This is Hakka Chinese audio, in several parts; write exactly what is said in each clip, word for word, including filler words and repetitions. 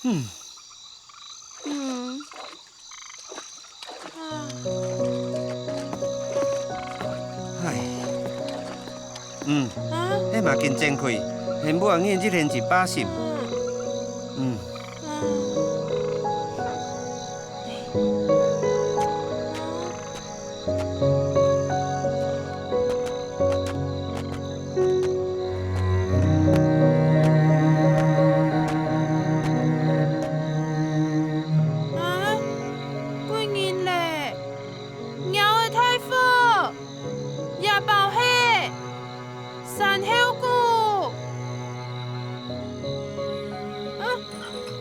嗯。嗯。啊。唉。嗯。啊？彼嘛緊剪開，現尾仔一年一百十。嗯。嗯。嗯。啊，幾人咧？貓仔大火，野豹係，山猴牯。啊，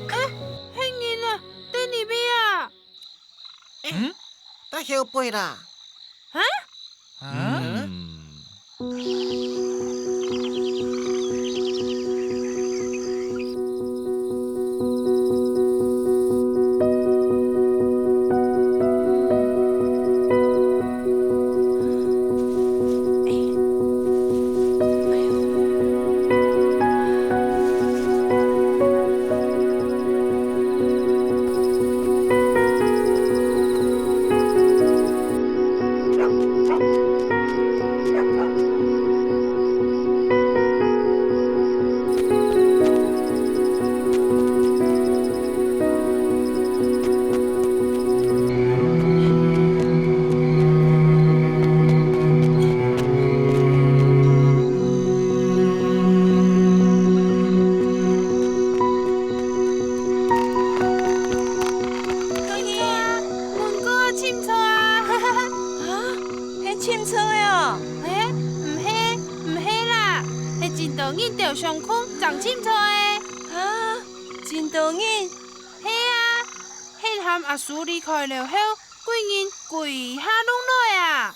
啊，係人啊，在哪位啊？ 嗯？在後背啦。哈？嗯。門哥啊，尋錯啊！啊，係尋錯个哦？欸，毋係，毋係啦，係真多人兜相共正尋錯个。啊，真多人？係啊，係喊阿叔離開了後，幾人歸下攏來啊！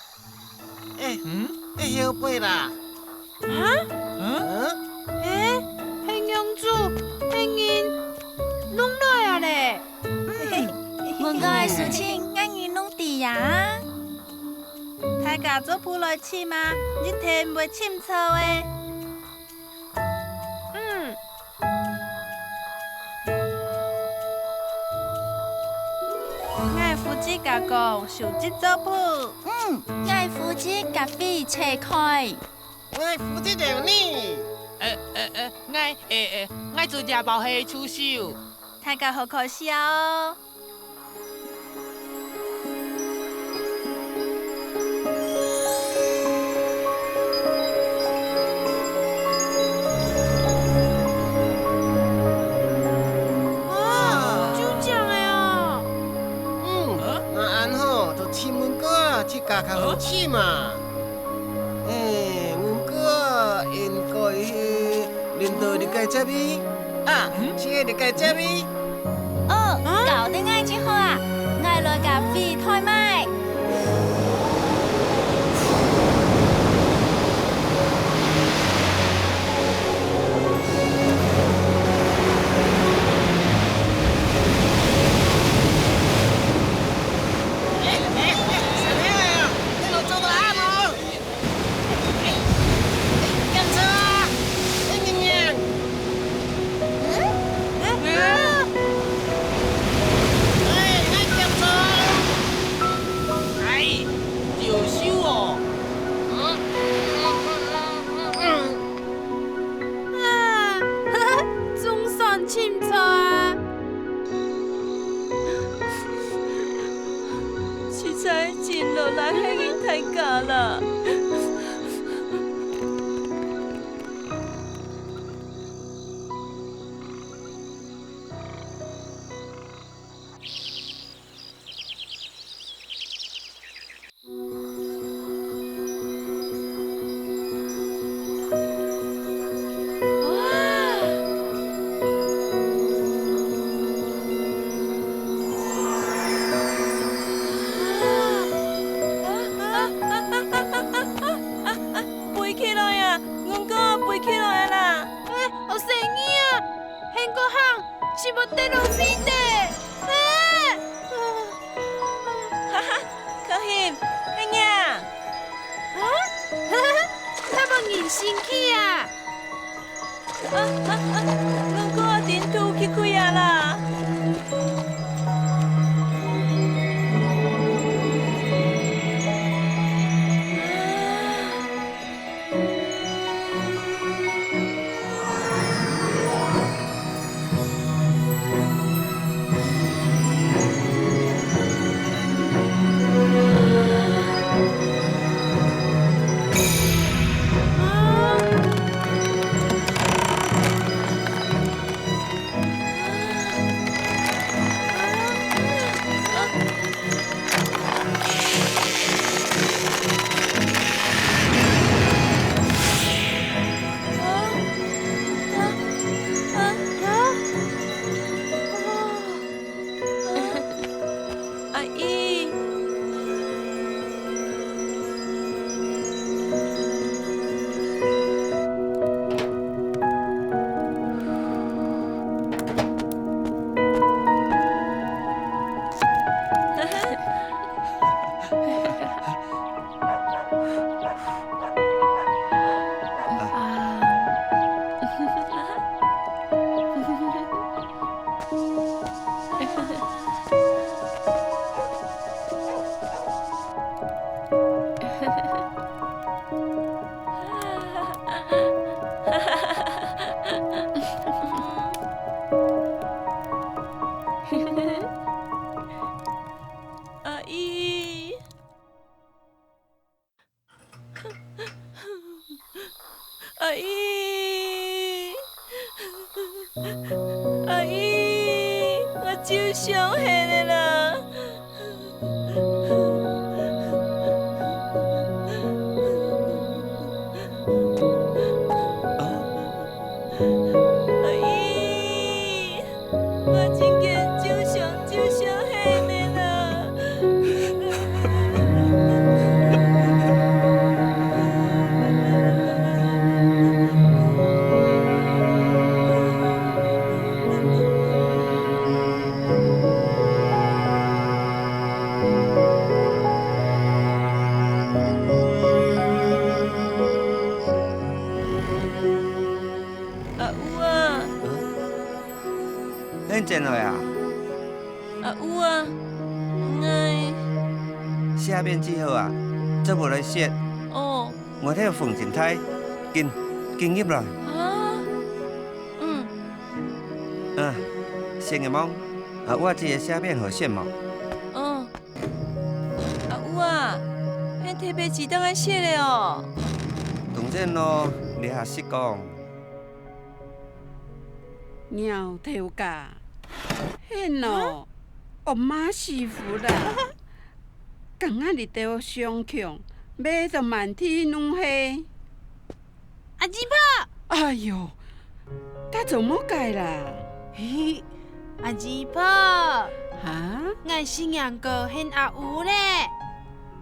欸，嗯？係後背啦。哈？嗯？欸，係仰子，係人攏來啊咧！嗯，門哥个事情，𠊎人攏知呀。大家做伙來尋啊，一定毋會尋錯个。 嗯。𠊎負責加工，收集作品。嗯，𠊎負責甲飛扯開。𠊎負責料理。呃，呃，呃，𠊎，呃，呃，𠊎做這包係助手。大家好開始哦！ 哇，就恁樣个哦！嗯，若恁好，就尋門哥啊，自家較好尋嘛。欸，門哥啊，應該係 輪到你个接位啊，嗯？就係你个接位。哦，啊？交得𠊎就好啊，𠊎來甲飛代賣。欸，欸，欸，小朋友，你有做到啊無？ 檢查啊！哎，你，你。嗯？啊？哎，哎，檢查啊！哎，優秀哦！嗯，嗯，嗯，嗯，嗯。啊，總算尋著啊！ 實在真勞力你大家啦。哇！飛起來啊！龍哥，飛起來啊啦！哎，好細義啊！還過行，就會跌落水底！哎！ 哈哈，可欣，係你啊？啊？哈哈，恁樣人生氣啊！啊，啊，啊，龍哥，頂肚起氣啊啦！阿姨，我受傷忒了啦！阿姨，我真个受傷，受傷忒了啦！ 阿武啊！嗯？你轉來啊？阿武啊，𠊎……食飽之後啊，做伙來食。哦。外頭風真大，緊，緊入來。啊？嗯。啊，先个忙，阿武啊，這个食飽好食無？哦。 阿武啊，你特別煮當愛食个哦。當然咯，這下識講。鳥頭家，係哦，惡馬師傅啦！敢若你兜相共，尾到滿地攏係。 阿二婆！哎喲，該做麼个啦？嘿，阿二婆，哈？𠊎食硬糕還阿有咧。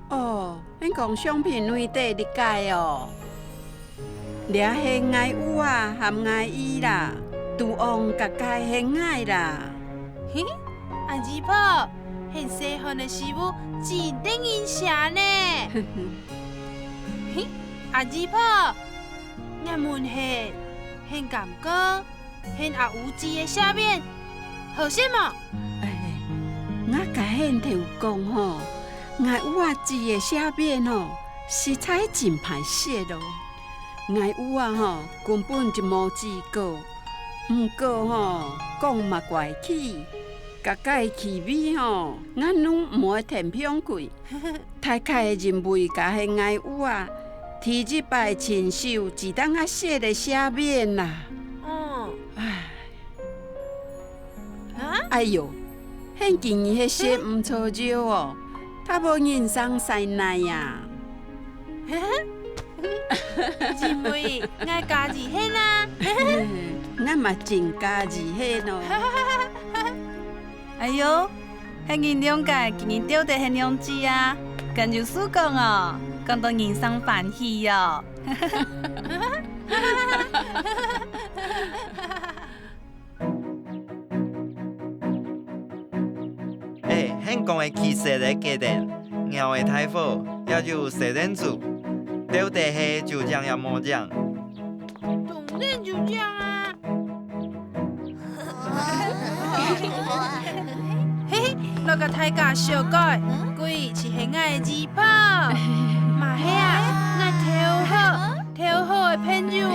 哦，你講相片內底這个哦？這係𠊎有啊，和𠊎姨啦，都往該个係𠊎啦。嘿，阿二婆，你細漢个時候，真得人惜呢。 嘿，阿二婆，𠊎問你，你感覺你阿有煮个蝦片好食無？哎，𠊎甲你頭講吼，𠊎有啊煮个蝦片吼，實在真歹食咯。𠊎有啊吼，根本就無煮過。毋過吼，講嘛怪佢，甲該氣味吼，𠊎攏毋會添放佢。 大概因為該係𠊎有啊，第一擺親手煮當好食个蝦片啦。嗯。唉。啊？哎喲，你今日係食毋著藥哦，大無人生曬奶呀。因為𠊎加二歲啦。𠊎嘛真加二歲哦。哎喲， 你兩个今日鬥得恁樣子啊，敢有事講哦，講到人生歡喜喲。哎，你講个起雪个雞蛋，鳥仔大火，也有雪人子，到底係有影也無影？當然有影啊！ 嘿，來甲大家紹介，佢就係𠊎个姨婆。嘛係啊，𠊎頭好，頭好个朋友哦。